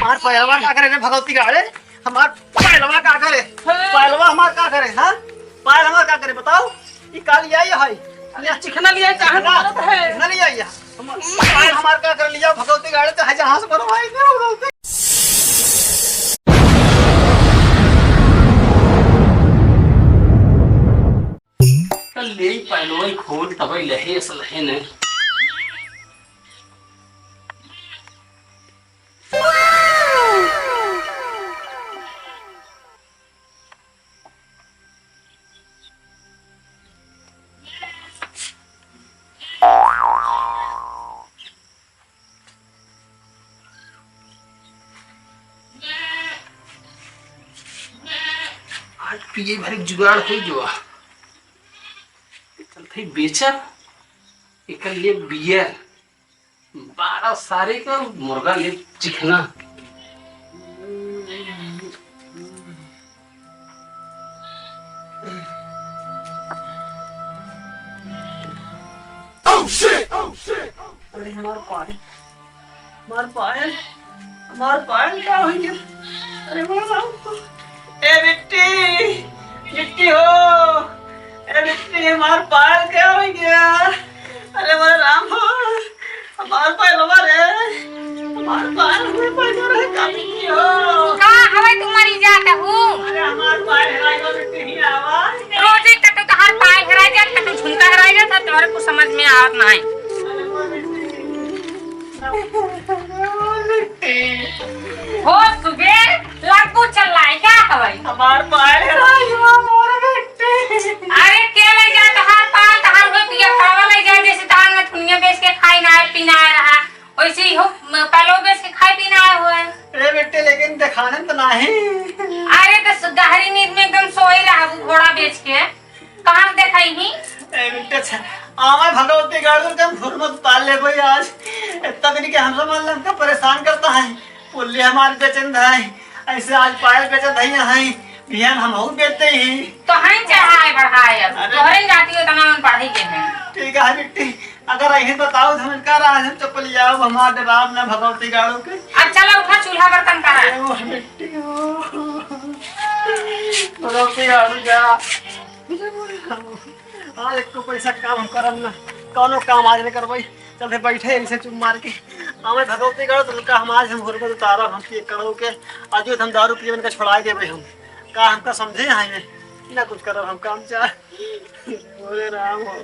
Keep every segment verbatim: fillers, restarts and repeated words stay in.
हमार पहलवा का करे रे भगवती का? अरे, हमार पहलवा का करे? हाँ। पहलवा हमार का करे, हाँ? पायल हमार का करे, बताओ? ई का लिया ये है? अरे, चिखना लिया है, कहाँ चिखना, गलत है? चिखना लिया ये। हमार, पायल हमार का करे, लिया भगवती गाड़े, चाहे जहाँ से मरो भाई, दे भगवती। तो ले पायलवा खोल, तबे लहे, असल है न। आज पिए भर एक जुगाड़ हो जो। चलते ही बेचब, एकर लिए बियर। बारह सारे का मुर्गा ले चिखना। अरे हमार पायल, हमार पायल, हमार पायल का हो गया? अरे हमार राम, ए बिट्टी, बिट्टी हो, ए बिट्टी, हमार पायल का हो गया? अरे हमार राम हो, हमार पायल, हमार, हमार पायल, हमार पायल रहे का बिट्टी हो? का हवे तुम्हारी जात हूँ? अरे हमार पायल हेराई गो बिट्टी, ही आवा। रोजे कटो तोहार पायल हेराई जात, कटो झुमका हेराई जात, तोहरे कुछ समझ में आवत नाही। हो सुबेर लगबू चल रहा है, क्या हवाई? हमार पायल हेराई हुआ मोर बेटी। अरे के ले जा तोहार पायल, तोहार हो पिया खावा ले जा, जैसे तोहार में दुनिया बेच के खाई ना है, पीना है रहा, वैसे ही हो म-, पायलो बेच के खाई पीना है हुआ। अरे बेटे, लेकिन दिखाने तो नहीं। अरे तो सु-, गहरी नींद में एकदम सोई रहा वो घोड़ा बेच के। कहाँ से देखाई ही? ए, बिट्टे, अच्छा, आवे भगवती गाड़ू के हम फुरमत उतार ले भाई आज। इतना दिन के हम समझ लग के परेशान करता है। पुल्ली हमारे बेचन धाई, ऐसे आज पायल बेचत है यहाँ, बिहान हम हूँ बेचते ही। तो हैं चढ़ाए बढ़ाए अब, अरे। तोहरे जाती हो तना मन पढ़ाई के हैं। ठीक है बिट्टी, अगर यही बताओ तो हम इनका राह हम चप्पल जाओ, हमारे जवाब ना भगवती गाड़ू के। अब चलो उठा चूल्हा बर्तन करा। अरे वो बिट्टी हो। भगवती गाड़ू जा। आज एको पैसा काम हम करब ना, कौनो काम आज नहीं करबै। चल रे बैठे ऐसे चुप मार के। हमें भगवती करो तो उनका हम आज हम गुर्बत उतारब, हम पिए करो के। आज हम दारू पिए इनका छोड़ाई देबे हम। का हमका समझे हैं ये? ना कुछ करब हम काम चार। बोले राम हो।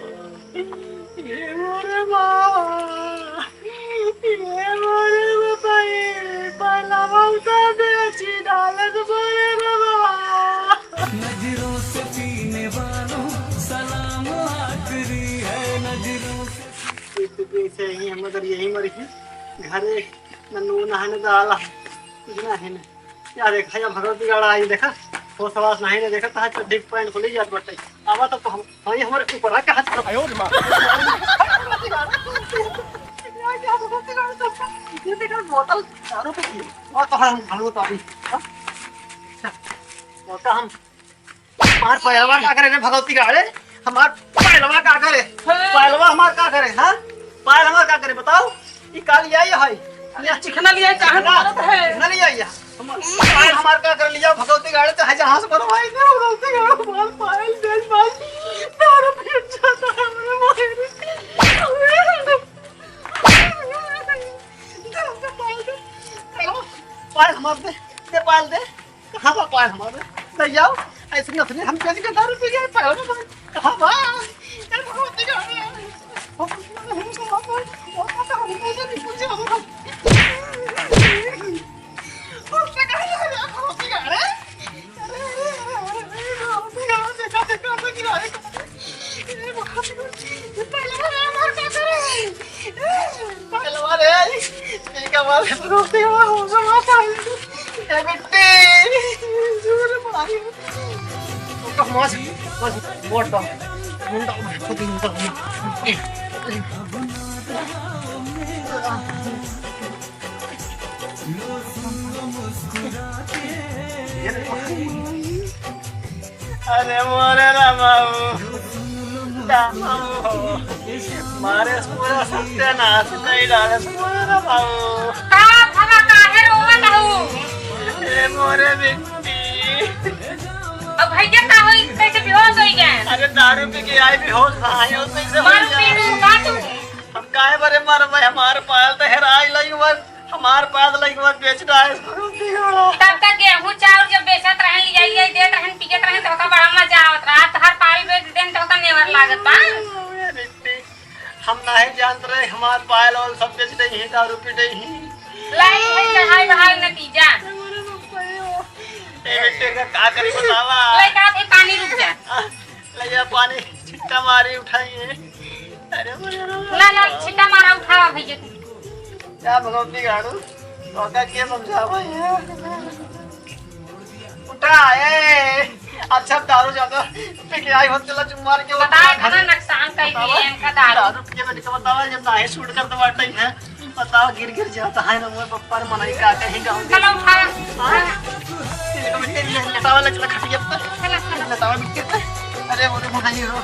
ये मोरे माँ। ये मोरे बाबा, ये पहला मौका दे अच्छी डालत बोले रे बाबा। नजरों से पीने वालों, सलाम आखिरी है नजरों से। ये तो जैसे ही हम अगर यही मरी थी, घरे न नून है, न दाल है, कुछ ना है ना। या देख, या भगवती गाड़ा आई, देखा, होश हवास नहीं ना, देखा, तहार चड्ढी के पैंट खुली जात बाटे। आवा तो हम, हाँ, ये हमारे ऊपर आ, का हाथ आयो रे माँ। ये देखा, बोतल दारू पी गई। और तो हम, हम लोग तो अभी, हाँ? अच्छा, और का हम हमार पहलवा का करे रे भगवती का? अरे, हमार पहलवा का करे? हाँ। पहलवा हमार का करे, हाँ? पायल हमार का करे, बताओ? ई का लिया ये है? अरे, चिखना लिया है, कहाँ चिखना? गलत है? चिखना लिया ये। हम, पायल हमार का करे, लिया भगवती का? अरे, तो है जहाँ से बनो भाई, इधर भगवती का, हमार पायल दे, पायल। दारू पी जाता है, मेरे भाई। पायल हमार दे, दे पायल दे। कहाँ बा पायल हमारे? ले जाओ। ऐसे नथनी हम बेच के दारू पी गए, पायल हमारे। कहाँ बा? ए, भगवती का। पहलवा रे, ठीक है, वाले, रोते हुआ हो, समाता है। ए, बिट्टी, जोर मारी। तो मौज, मौज, मोड़ दो। मुंडा, खुद ही मुंडा। अरे मोरे रामाऊ, रामाऊ, मारे पूरा सत्यानाश कई डाले मोरे रामाऊ। का भवा काहे रोवत हऊ? दारू पी के आई भी होश ना आई, और कैसे हो मारू जाए? पी लूं का तू? हम काहे बरे मरबे? हमार पायल तो हेराई लई बस, हमार पायल लई बस बेच डाए। तब तक गेहूं चाउर जब बेचत रहन, लियाई लियाई देत रहन, पियत रहन, तो का बड़ा मजा आवत रहा। आज तो हर पायल बेच देन, तो का नेवर लागत बा। ए बिट्टी, हम नाहीं जानत रहे हमार पायल वाल सब बेच देई ही, दारू पी देई ही। लाई है चढ़ाई बहाई नतीजा। ए बिट्टी का का करी बतावा? लइका थे पानी रुक जा। लइका पानी छिट्टा मारी उठाई है। अरे बोले रे। ला ला छिट्टा मारा उठावा भैया तू। क्या भगवती गाड़ू? तो का के समझावा है? उठा ए। अच्छा दारू ज्यादा पी के आई होत चला चुम्मार के बता उठा। इतना नुकसान कर दिए इनका दारू। दारू पी के बैठ के बतावा जब नाहीं सूट कर दो बाटे है। बतावा गिर गिर जाता है ना मोर पप्पा रे मनाई का कहीं गाँव के। चलो उठा। हाँ। लेटावा ले चला खटिया पे। चला, चला। लेटावा बिट्टी पे। अरे मोरे भाई हो।